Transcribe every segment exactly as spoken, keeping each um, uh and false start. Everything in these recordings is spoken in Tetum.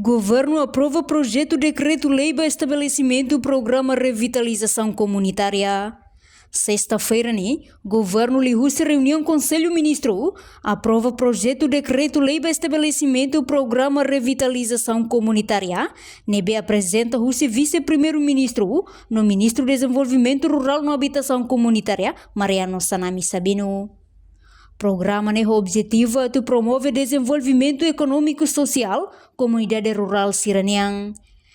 Governu aprova projetu dekretu-lei ba estabelesimentu programa revitalizasaun komunitária. Sesta-feira ne'e, governu liuhusi reuniaun Konsellu Ministru aprova projetu dekretu-lei ba estabelesimentu programa revitalizasaun komunitária, ne'ebé aprezenta husi Vise-Primeiru-Ministru no Ministru Dezenvolvimentu Rurál no Abitasaun Komunitária, Mariano Sanami Sabino. Programa ne'e ho objetivu atu promove dezenvolvimentu ekonómiku sosiál komunidade rurál sira-nian.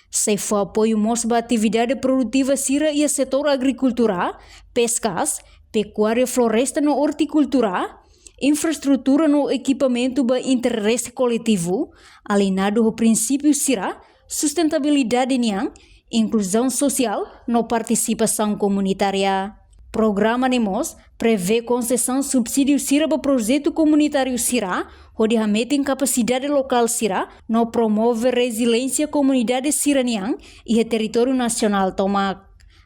Sei fó apoiu mós ba atividade produtiva sira iha setór agrikultura, peskas, pekuária, floresta no ortikultura, infraestrutura no ekipamentu ba interese koletivu, aliñadu ho prinsípiu sira sustentabilidade nian, inkluzaun sosiál no partisipasaun komunitária. Programa ne'e mós prevee konsesaun subsídiu sira ba projetu komunitáriu sira, hodi hametin kapasidade lokál sira no promove reziliénsia komunidade sira-nian iha territóriu nasionál tomak.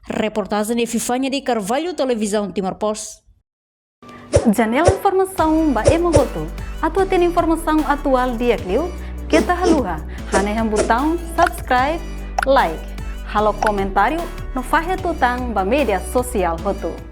Reportajen Epifania de Carvalho, Televizaun Timor Post. Janela informasaun ba ema hotu. Atu hatene informasaun atuál di'ak liu, keta haluha hanehan butaun subscribe, like, halo komentáriu no fahe tutan ba média sosiál hotu.